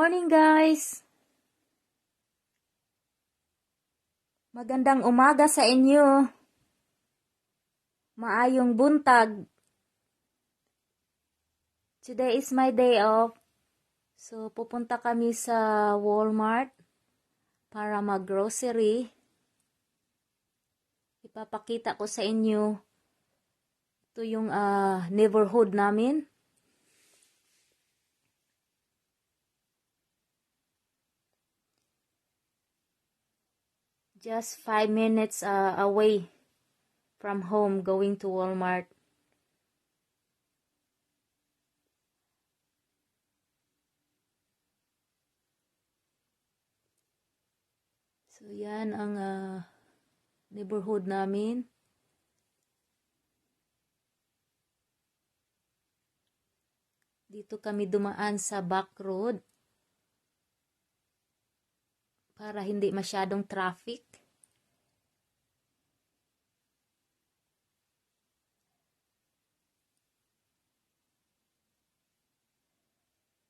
morning, guys! Magandang umaga sa inyo. Maayong buntag. Today is my day off. So, pupunta kami sa Walmart para mag-grocery. Ipapakita ko sa inyo. Ito yung neighborhood namin. Just 5 minutes away from home going to Walmart. So, yan ang neighborhood namin. Dito kami dumaan sa back road para hindi masyadong traffic.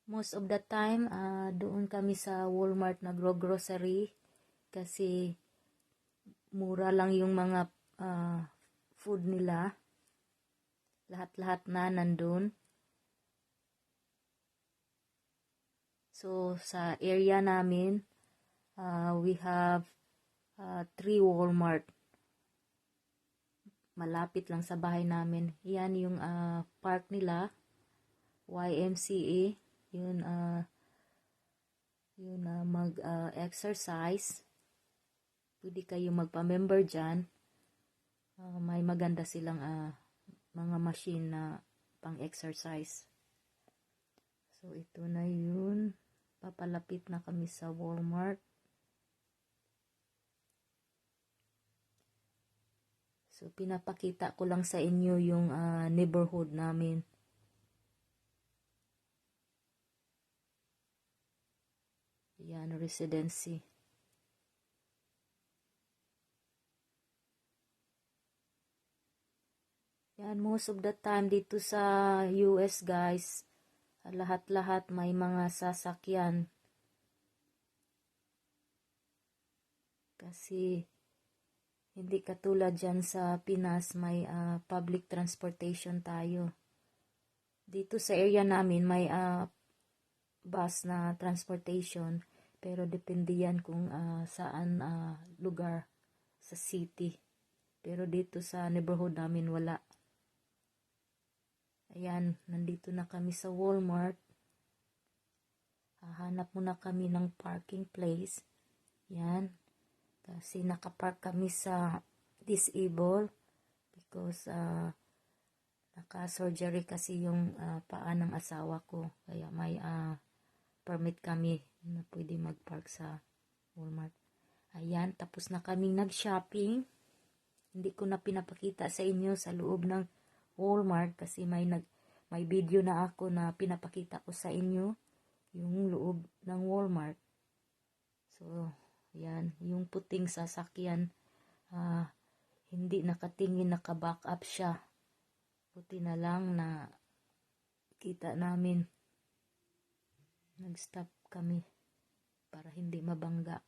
Most of the time, doon kami sa Walmart nagro-grocery kasi mura lang yung mga food nila. Lahat-lahat na nandun. So, sa area namin, we have 3 Walmart. Malapit lang sa bahay namin. Yan yung park nila, YMCA. Yun, mag-exercise. Pwede kayo magpa-member dyan. May maganda silang mga machine na pang-exercise. So, ito na yun. Papalapit na kami sa Walmart. So, pinapakita ko lang sa inyo yung neighborhood namin. Yan, residency. Yan, most of the time dito sa US, guys, lahat-lahat may mga sasakyan. Kasi, hindi katulad dyan sa Pinas, may public transportation tayo. Dito sa area namin, may bus na transportation. Pero depende yan kung saan lugar sa city. Pero dito sa neighborhood namin wala. Ayan, nandito na kami sa Walmart. Hahanap muna kami ng parking place. Yan. Kasi nakapark kami sa disable. Because naka-surgery kasi yung paa ng asawa ko. Kaya may permit kami na pwede mag-park sa Walmart. Ayan, tapos na kaming nag-shopping. Hindi ko na pinapakita sa inyo sa loob ng Walmart kasi may video na ako na pinapakita ko sa inyo yung loob ng Walmart. So, yan, yung puting sasakyan, hindi nakatingin, naka-back up siya. Buti na lang na kita namin. Nag-stop kami para hindi mabangga.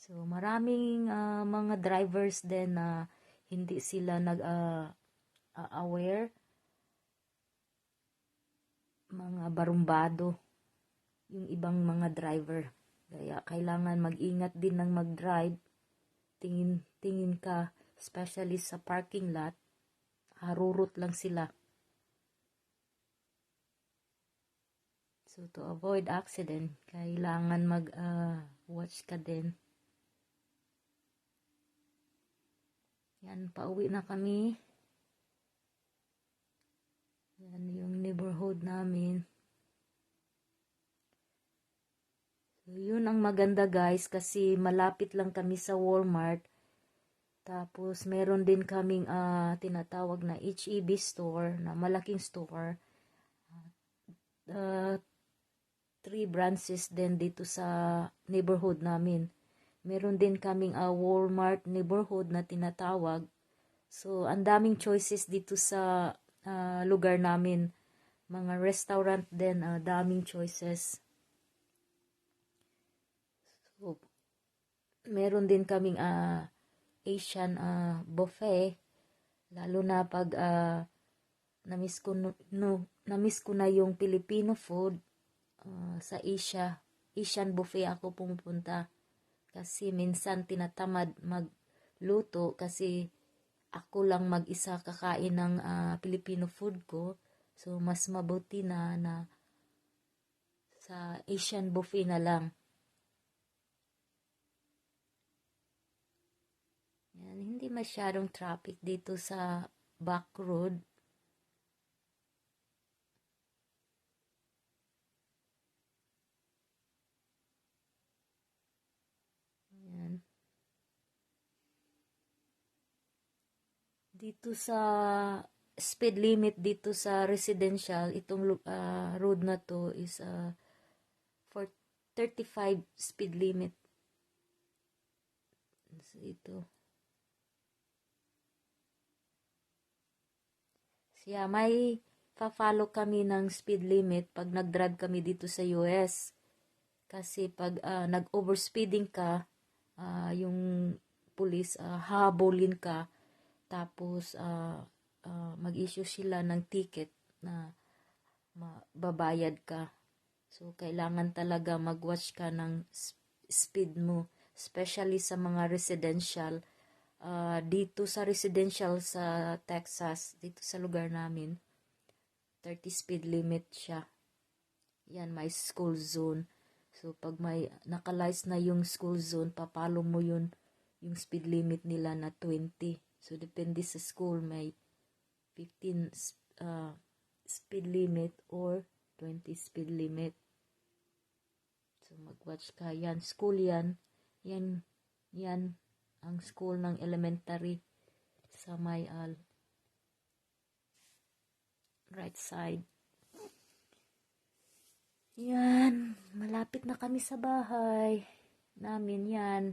So, maraming mga drivers din na hindi sila aware. Mga barumbado yung ibang mga driver. Kaya kailangan mag-ingat din ng mag-drive. Tingin ka, especially sa parking lot, harurot lang sila. So, to avoid accident, kailangan mag-watch ka din. Yan, pauwi na kami. Yan yung neighborhood namin. So, yun ang maganda, guys, kasi malapit lang kami sa Walmart. Tapos, meron din kaming tinatawag na HEB store, na malaking store. 3 branches din dito sa neighborhood namin. Meron din kaming Walmart neighborhood na tinatawag. So, ang daming choices dito sa lugar namin. Mga restaurant din, daming choices. So, meron din kaming Asian buffet, lalo na pag namiss ko na yung Filipino food. Sa Asian buffet ako pumupunta kasi minsan tinatamad magluto kasi ako lang mag-isa kakain ng Filipino food ko. So mas mabuti na sa Asian buffet na lang. Yan, hindi masyadong traffic dito sa back road. Yan. Dito sa speed limit dito sa residential, itong road na to is for 35 speed limit. So, ito. Siya, may pa-follow kami ng speed limit pag nag-drive kami dito sa US. Kasi pag nag-overspeeding ka, yung police habulin ka, tapos mag-issue sila ng ticket na babayad ka. So, kailangan talaga mag-watch ka ng speed mo, especially sa mga residential. Dito sa residential sa Texas, dito sa lugar namin, 30 speed limit siya. Yan, may school zone. So, pag may nakalize na yung school zone, papalo mo yung speed limit nila na 20. So, depende sa school, may 15 speed limit or 20 speed limit. So, mag-watch ka. Yan, school yan. Yan, ang school ng elementary sa may right side. Yan, malapit na kami sa bahay namin. Yan,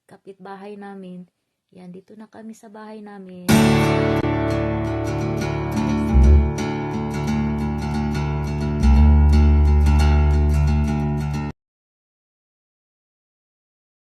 kapitbahay namin. Yan, dito na kami sa bahay namin.